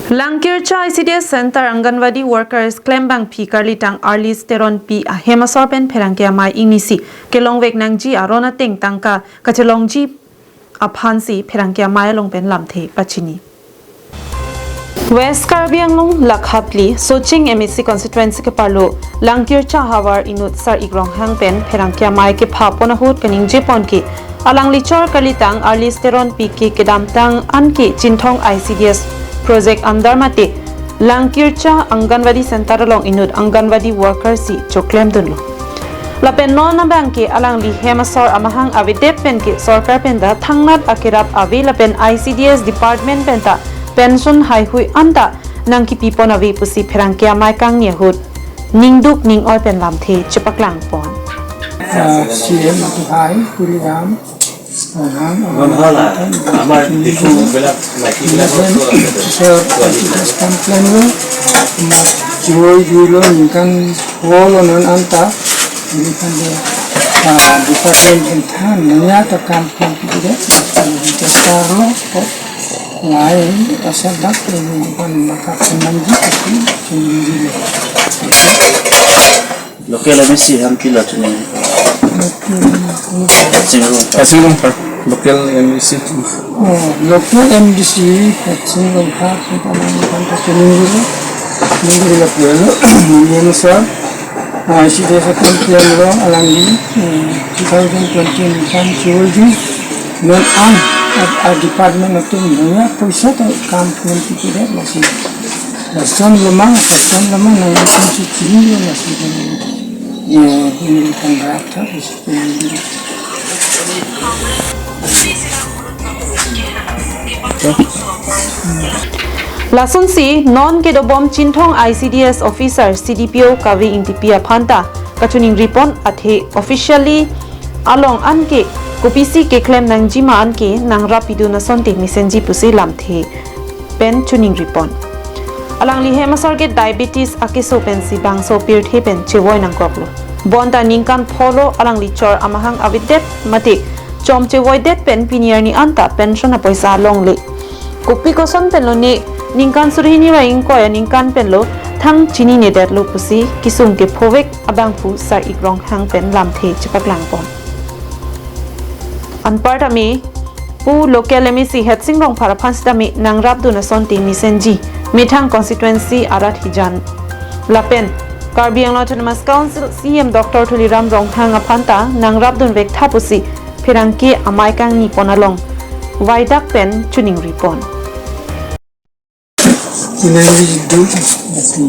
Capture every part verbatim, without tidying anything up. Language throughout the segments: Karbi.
Langkircha I C D S Center Anganwadi workers klembangpi karlitang Arlis Teronpi ahem asor pen pherangke amei ingnisi kelongvek nangji aron ateng tangka kachelongji aphansi pherangke amei along pen lamthe pachini. West Karbi Anglong Lakhatli Socheng M A C constituency keparlo Langkircha havar inut Sar-ik Ronghang pen pherangke amei kepha pon ahut kaningje pon ke alangli chor karlitang Arlis Teronpi ke kedamtang anke Chinthong I C D S project under mate Langkircha Anganwadi Center along inut Anganwadi worker si choklem dunlo. Lapen non abang ke alangli hem asor amahang avedet pen ke sorkar pen ta thangnat akerap ave lapen I C D S department pen ta pension haihui anta nangkipi pon ave pusi pherangke amei kangni ahut ningduk ning-oi pen lamthe chepaklang pon. Ah, C M অতি হাই তুলিৰাম প্ৰধান, আমাৰ আমাৰ ডিফু বিলাক মাইকী বিলাকৰ ওচৰত ওচৰত কমপ্লেইন লৈ আমাৰ জিঅ' জিঅ'লৈ নিকান হ'ল অনন আনটা, নিকান, আহ, ডিপাৰ্টমেণ্ট এণ্ড থান নয়া এটা কাম কৰি দিলে, চেষ্টা আৰু লাই, আচল দাঁত নিকান মাথা খান নাম দি, Local M A C ham pilo chuning. Hetzing Rongphar. Hetzing Rongphar. Local M A C. Oh, local M D C, Hetzing Rongphar, kita nang kan ta chuning dulu. Chuning dulu puelo, nunggu sir. Ah, isi desa kan plan lo, alangli, eh, two thousand twenty kan chuju. Non an, a, a department atum nangya poisa ta kam plan kita masih. Person lemah, person lemah, nang langsung si chini lo masih. Ya, ini kan rata, Lasonsi non kedobom Chinthong I C D S officer C D P O Kavi Ingtipi aphan ta kachiningri pon athe officially along anke kopisi keklem nangjima anke nangrap pidun asonte mesenji pusi lamthe pen chiningri pon. Alangli hem asor ke diabetes akeso pensi bangso pirthe pen chevoi nangkoklo. Bonta ningkan pholo alangli chor amahang avedet mate chom chevoidet pen pini arni anta pension apoisa longle. Kopi koson penlo ne ningkan suri hini ra ingkoi aningkan penlo thang chininedetlo pusi kesung kephovek abangphu Sar-ik Ronghang pen lamthe chepaklang pon. Anparta me pu local M A C Hetzing Rongphar aphan sitame nangrap dun asonte mesenji methang constituency arat hijan. Lapen Karbi Anglong Autonomous Council C E M Doctor Tuliram Ronghang aphan ta nangrap dunvek tha pusi pherangke amei kangni pon along vaidak pen chiningri pon. Chiningri dun, ati,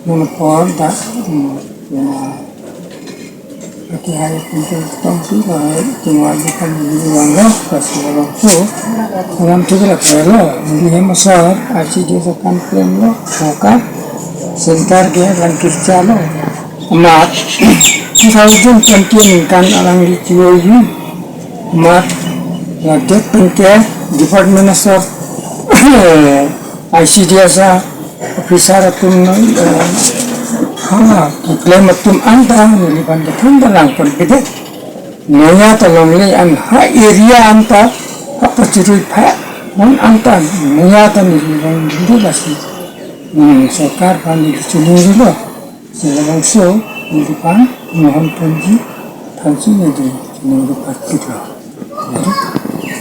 non apor ta, hmm, ya, ati hai pintu tong si, kalau tinggal di kan di ruang lo, pas ruang tu, dalam tu lah kalau, di hem asor, I C D S kan plan lo, buka, center dia langkircha lo, amat, two thousand twenty kan alangli chuju, amat, ladet pen ke, department asor, I C D S a officer atum non, eh, ha, keklem atum anta neli ban de thang dalang pon bide. Noya ta longle an ha area anta ha pachirui pha non anta noya ta neli ban bide lasi. Hmm, sorkar aphan neli chiningri lo. Sila bangso neli ban mohon ponji thansi neli chiningri patik lo.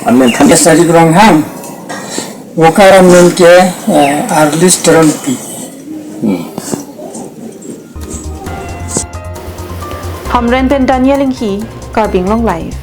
Amen. Thank you, Sar-ik Ronghang. Worker amen ke, eh, Arlis Teronpi. Hmm. Hamren pen Daniel Inghi, Karbi Anglong Live.